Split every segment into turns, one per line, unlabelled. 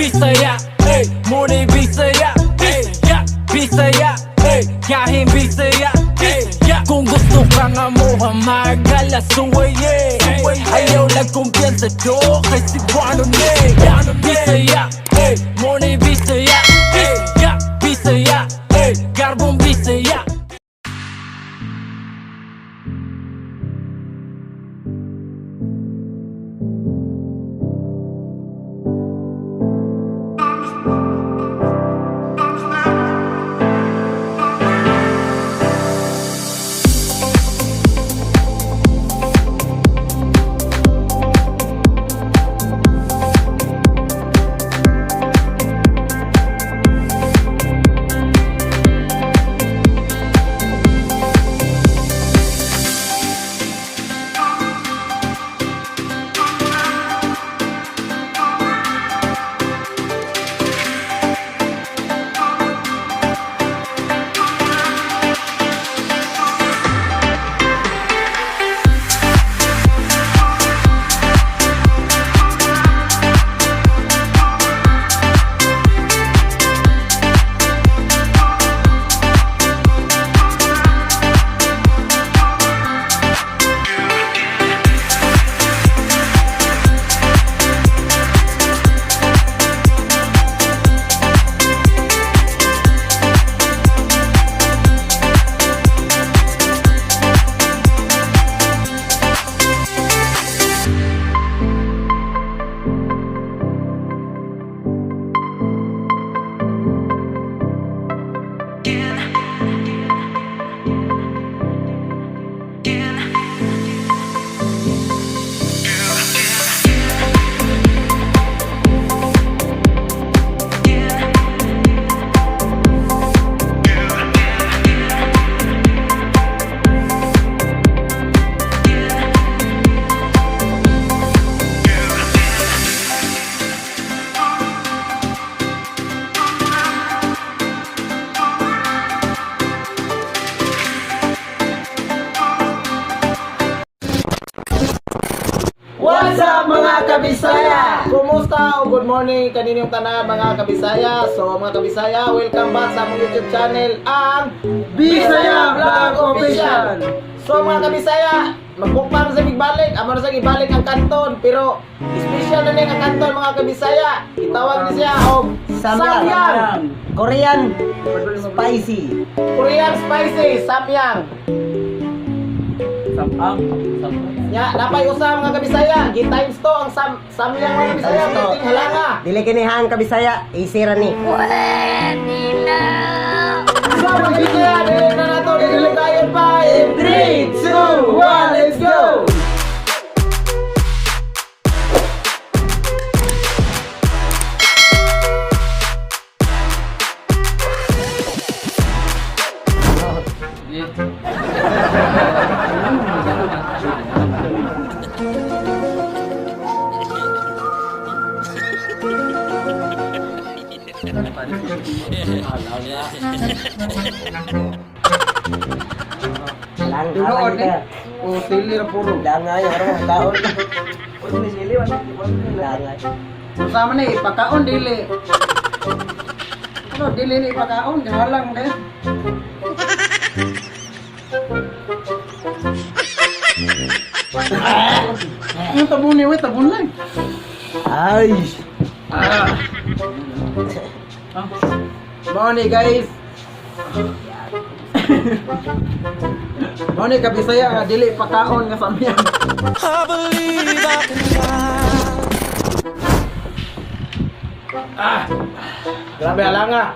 Bisaya, ey, mo ni Bisaya, ey, Bisaya, ey, Gahin Bisaya, ey. Kung gusto ka nga mo magalasuway, ayaw lang kumpiyansa do kay Cebuano ni. Bisaya, ey, mo ni Bisaya, ey, Bisaya, ey, Garbong Bisaya.
What's up, mga kabisaya? Kumusta o good morning kaninyong tanan, mga kabisaya. So mga kabisaya, welcome back sa among YouTube channel, ang Bisaya Vlog Official. So mga kabisaya, magmukbang sa bigbalik, amo na sa ibalik ang kanton, pero special na ni ang kanton, mga kabisaya. Itawag ni siya og
Samyang.
Samyang.
Korean spicy.
Korean spicy samyang.
Samang.
Nya, napay usa, mga kabisaya, gi times to ang samyang, mga kabisaya,
Times to.
ting halanga.
Dili kini hang kabisaya, easy ra ni.
So mga kabisaya, dili na nato, dili tayo pa in 3, 2, 1, let's go!
Lang halang ka.
O, sili na puro.
Langay aro kaon. Langay.
Sama ni, ipakaon, dili. Ano, dili ni ipakaon, halang mo kayo. Ano tabon ni, tabon lang.
Ay.
Mao ni, guys. Mao ni kabisaya nga dili pakaon nga samyang.
I believe I can fly.
Grabe alanga.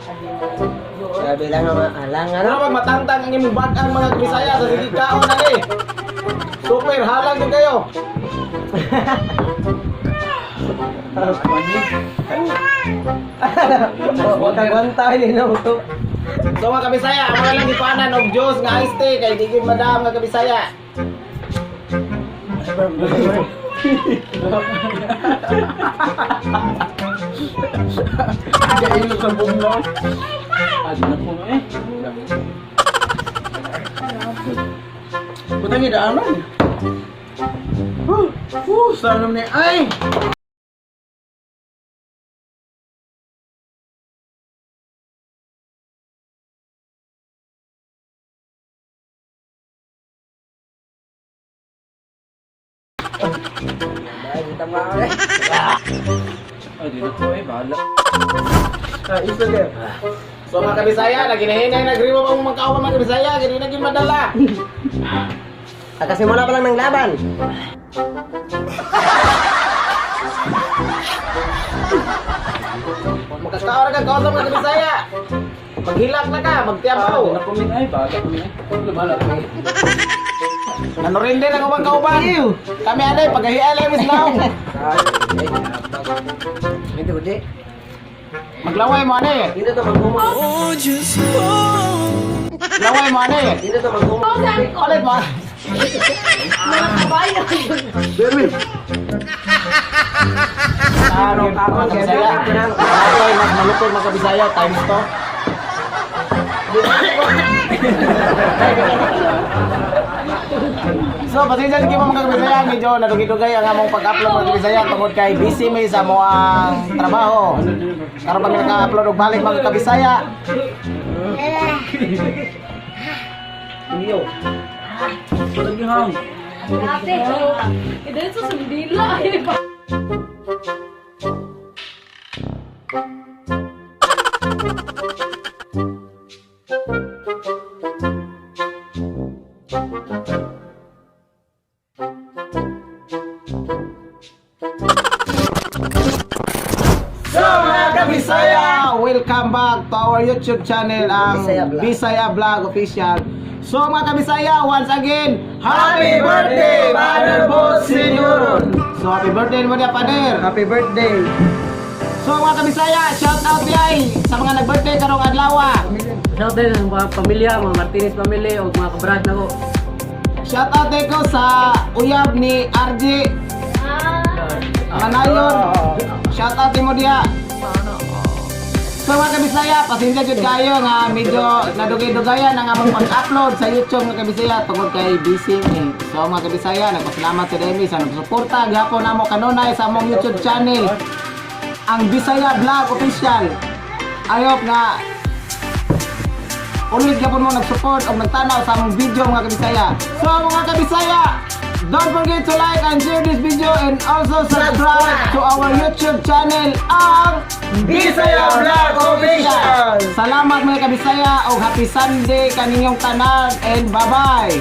Grabe lang ang halang
Ano
ano.
pag matangtang ang imong bag-ang, mga kabisaya, sa sige kaon na ni. Super halang jud kayo.
Wanta ni no to.
So mga kabisaya, ang mga lang gipanan og juice nga iced tea kay di gyud madam, mga kabisaya. Gailo sa bugnaw.
Ano po eh?
Putang ina ano? Huh, huh, sa ni ay.
Ay, kita mo ako eh.
Ay, dito ko eh, bahala.
Ah, isa din.
So mga kabisaya, naginahinay nagriwa pa mong magkauban, mga kabisaya, gini naging madala.
Kakasimula pa lang ng laban.
Magkakaon ka kaon mga kabisaya. Maghilak na ka, magtiyapaw.
Bahala ko min ay, bahala ko min ay. Bahala ko min.
Ano rin din ang ubang kauban? Kami anay pagahian lang mis naong.
Ay, hindi, hindi.
Maglaway mo ani.
Hindi to maghumo.
Laway mo ani.
Hindi to maghumo.
Ulit mo.
Mga kabayan.
Ano, mga kabisaya? Okay, mas malupit mga kabisaya, times to. So, pasensya sige mo mga kabisaya, medyo nadugay-dugay ang among pag-upload mga kabisaya tungod kay busy may sa among trabaho. Karon pa mi naka-upload og balik mga kabisaya.
Iyo.
Ate, ito sa sundila.
So mga kabisaya, welcome back to our YouTube channel ang
Bisaya Vlog.
Bisaya Vlog Official. So mga kabisaya, once again, happy birthday, Father Boss Senyor! So happy birthday mo niya, Father!
Happy birthday.
So mga kabisaya, shout out yay sa mga nag-birthday karong adlaw.
Shout out sa mga pamilya, mga Martinez family o mga kabrad na ko.
Shout out din ko sa uyab ni RJ Manayon. Shout out mo diha. So mga kabisaya, pasensya jud kayo nga medyo nadugay-dugayan ang among pag-upload sa YouTube mga kabisaya tungod kay busy mi. So mga kabisaya, nagpasalamat sa Demi sa nagsuporta gihapon namo kanunay sa among YouTube channel ang Bisaya Vlog Official. I hope nga ulit gapon mo nag-support o nagtanaw sa among video mga kabisaya. So mga kabisaya, don't forget to like and share this video and also subscribe to our YouTube channel ang
Bisaya Vlog Official.
Salamat mga kabisaya o happy Sunday kaninyong tanan and bye-bye.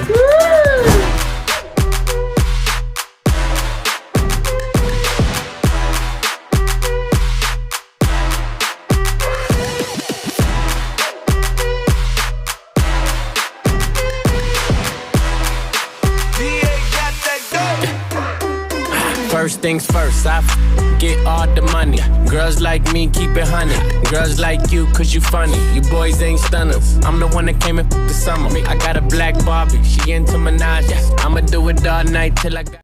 First things first, I get all the money. Girls like me keep it honey. Girls like you, 'cause you funny. You boys ain't stunners. I'm the one that came in the summer. I got a black Barbie, she into Minaj. I'ma do it all night till I got.